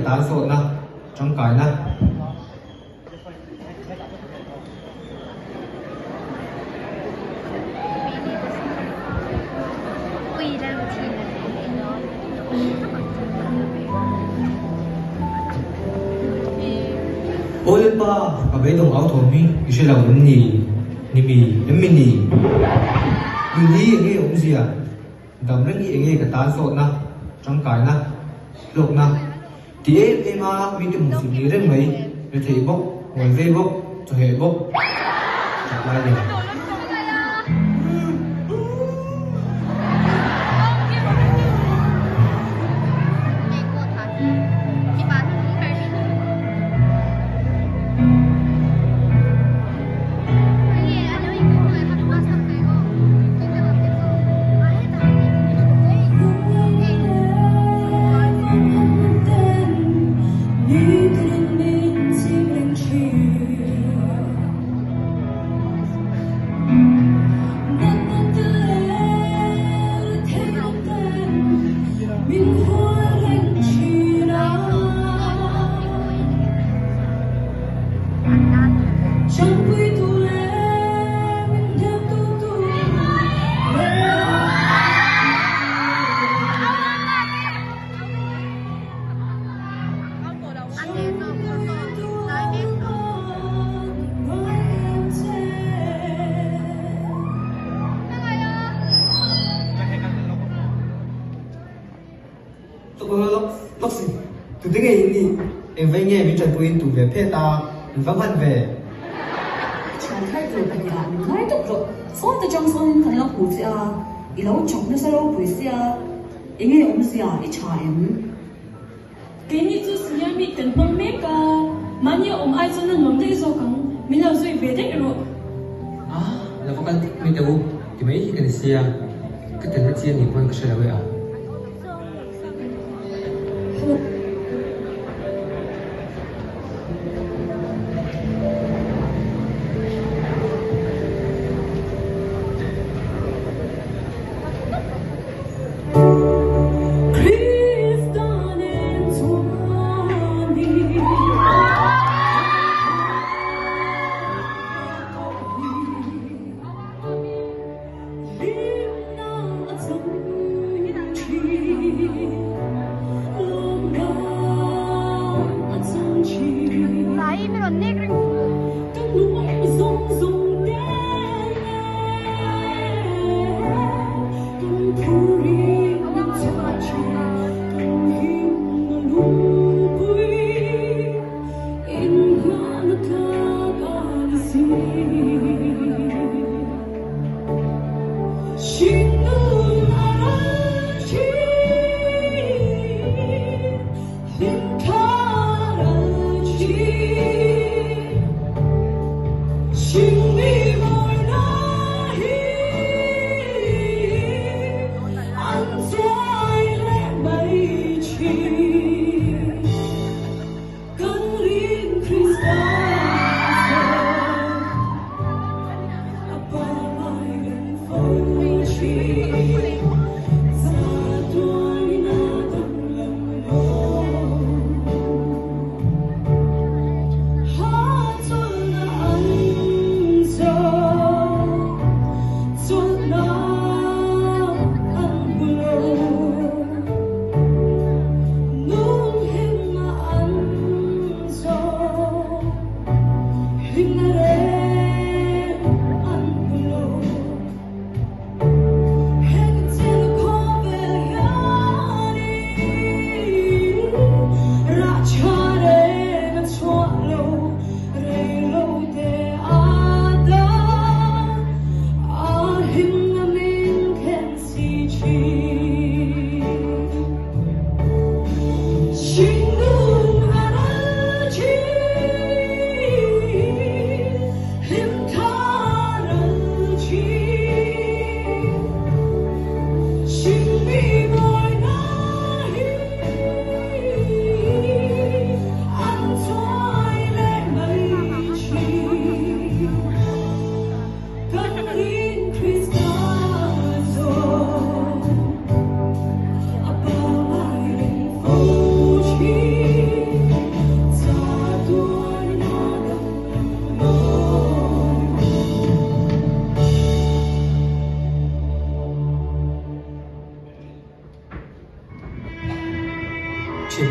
tan sawtna tangkaina. Aw Lalpa, ka beidawng au thawm hi i hre lo em ni? Ni mi, em mi ni? Nun hi enge awmzia? Dam reng hi enge ka tan sawtna, tangkaina, hlawkna? Ti em em a, mite hmuhsit ni reng mai, rethei bawk, ngawi vei bawk, chawheh bawk, chak lai leh. Tute nge in nih? Engvei nge min tanpuiin tum ve phet a, in va hman ve? Thian thar tur ka nia, min ngai tawp rawh. Sawn te chang sawnin kan lo hmu che a, i lo chawk nasa ropui sia, enge awmzia i tha em? Keini chu senior meet kan hmang mek a, mahni a awm ai chuan a nuam daih zawk ang, min lo zui ve daih rawh. A, lo va kal dik mai teh u, ti mai hi ka ni sia, ka telna chi a nih pawn ka hre lo e a.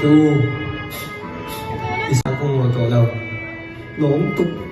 te u, i sa kawng rawn tawh lo. Lawm tuk.